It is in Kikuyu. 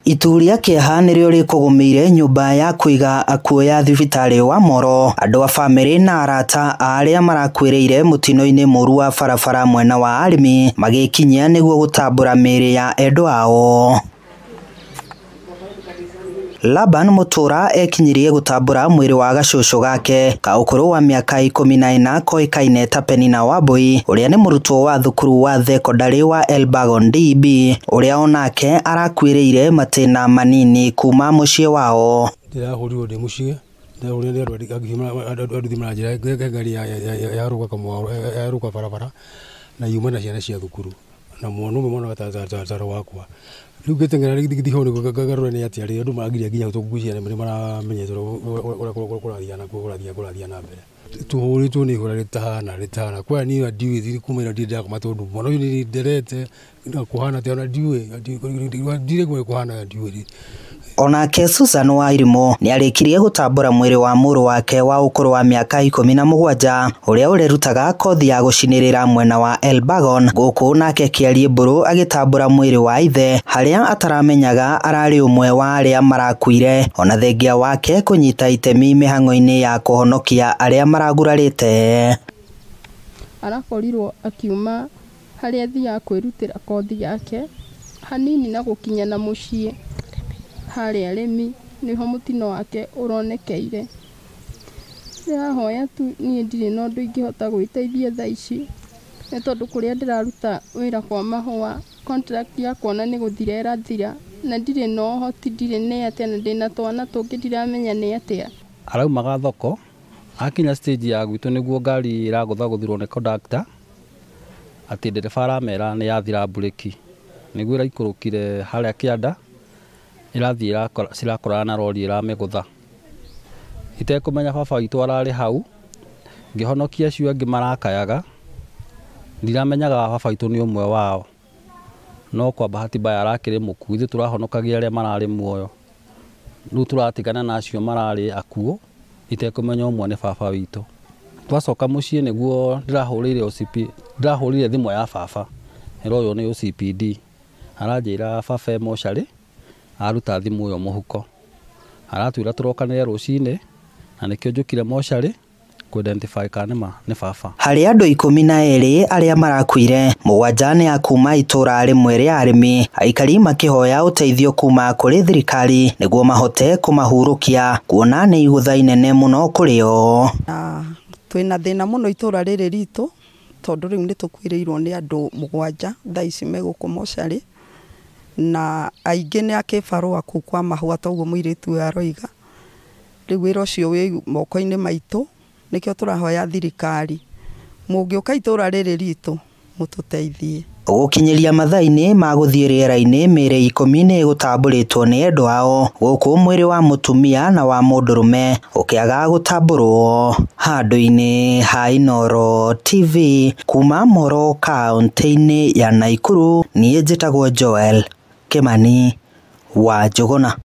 Itu rĩa kĩeha nĩrĩo rĩkũgũmĩire nyũmba ya kũiga akuũ ya thibitarĩ wa Moro. Andũ a bamĩrĩ na arata a arĩa marakuĩrĩire mũtino-inĩ mũru wa barabara mwena wa Arĩmi magĩkinyia nĩguo gũtambũra mĩĩrĩ ya endwa ao. Laban Mutura ekinyirie gũtambũra mwĩrĩ wa gacũcũ gake ka ũkũrũ wa mĩaka 14 koĩkaine ta Penina Wambui, ũrĩa nĩ mũrutwo wa thukuru wa thekondarĩ wa Elbagon DB, ũrĩa onake arakuĩrĩire matĩna manini kuma mũciĩ wao. Ndĩrahũrirwo ndĩ mũciĩ, ndĩrahũrirwo nĩ andũ anduthi maranjĩra ngari yarũga barabara na yuma na ciana cia thukuru na mwana ũmwe mwana wa wakwa. Rĩu ngĩteng'era gĩthithi hau nĩguo ngarore nĩ atĩa rĩ andũ marangiria nginya tũkucia nĩ maramenyete ũrĩa kũrathiĩ na mbere. Tũhũrĩtwo nĩ ihũra rĩtahana kwa niĩ ndiũĩ kuma ira ndirĩ ndakoma tondũ mwana ũcio nĩ nderete na kũhana atĩa ona ndiũĩ ndirĩ kũhana ndiũĩ. Onake Susan Wairimu nĩarĩkirie gũtambũra mwĩrĩ wa mũrũ wake wa ũkũrũ wa mĩaka 17 ũrĩa ũrerutaga kothi ya gũcinĩrĩra mwena wa Elbagon, gũkũ nake Kĩarie Mbũrũ agĩtambũra mwĩrĩ wa ithe harĩa ataramenyaga ararĩ ũmwe wa arĩa marakuire, ona thengia wake kũnyita itemi mĩhang'o-inĩ ya kũhonokia arĩa maragurarĩte. Arakorirwo akiuma harĩa athiaga kwĩrutĩra kothi yake hanini na gũkinya na mũciĩ harĩa arĩmi nĩho mũtino wake ũronekeire. Ndĩrahoya tu niĩ ndirĩ na ũndũ ingĩhota gwĩteithia thaa ici nĩ tondũ kũrĩa ndĩraruta wĩra kwa mahũa contract yakwa ona nĩ gũthira ĩrathira na ndirĩ na ũhoti, ndirĩ nĩ atĩa na ndĩna twana tũngĩ ndiramenya nĩ atĩa. Araumaga thoko akinya stage ya gwitũ nĩguo ngari ĩragũthagũthirwo nĩ conductor atĩ ndereba aramera nĩ yathira mburĩki, nĩguo ĩraikũrũkire harĩa kĩanda ĩrathiĩ cirakorana na rori ĩramĩgũtha. Itekũmenya baba witũ ararĩ hau, ngĩhonokia acio angĩ marakayaga, ndiramenyaga baba witũ nĩ ũmwe wao, no kwa bahati mbaya arakĩrĩ mũkuũ, ithuĩ tũrahonokagia arĩa mararĩ muoyo, rĩu tũratigana na acio mararĩ akuũ itekũmenya ũmwe nĩ baba witũ. Twacoka mũciĩ nĩguo ndĩrahũrĩire OCP, ndĩrahũrĩire thimũ ya baba ĩroywo nĩ OCPD, aranjĩra baba e mocarĩ aruta thimũ ĩyo mũhuko, aratwĩra tũrokanĩre rũcinĩ na nĩkĩo njũkire mocarĩ kũ-identify kana nĩ baba. Harĩ andũ 12 arĩa marakuire, 7 nĩ a kuma itũra rĩmwe rĩa arĩmi, aikari makĩhoya ũteithio kuma kũrĩ thirikari nĩguo mahote kũmahurũkia kuona nĩ igũtha inene mũno kũrĩ o. Twĩna thĩna mũno itũra rĩrĩ ritũ tondũ rĩu nĩ tũkuĩrĩirwo nĩ andũ 7 thaa ici me gũkũ mocarĩ na aingĩ nĩ a kĩbarũa kũu kwa mahũa toguo mũirĩtu ũyũ aroiga. Rĩu wĩra ũcio wĩ moko-inĩ maitũ nĩkĩo tũrahoya thirikari mũngĩũka itũra rĩrĩ ritũ mũtũteithie. Gũkinyĩria mathaa-inĩ ma gũthiĩ rĩera-inĩ mĩĩrĩ 10 nĩ ĩgũtambũrĩtwo nĩ endwa ao, gũkũ mwĩrĩ wa mũtumia na wa mũndũrũme ũkĩaga gũtambũrwo. Handũ-inĩ ha Inooro TV kuma Moro kaũntĩ-inĩ ya Naikuru, niĩ njĩtagwo Joel Kimani wa Njũgũna.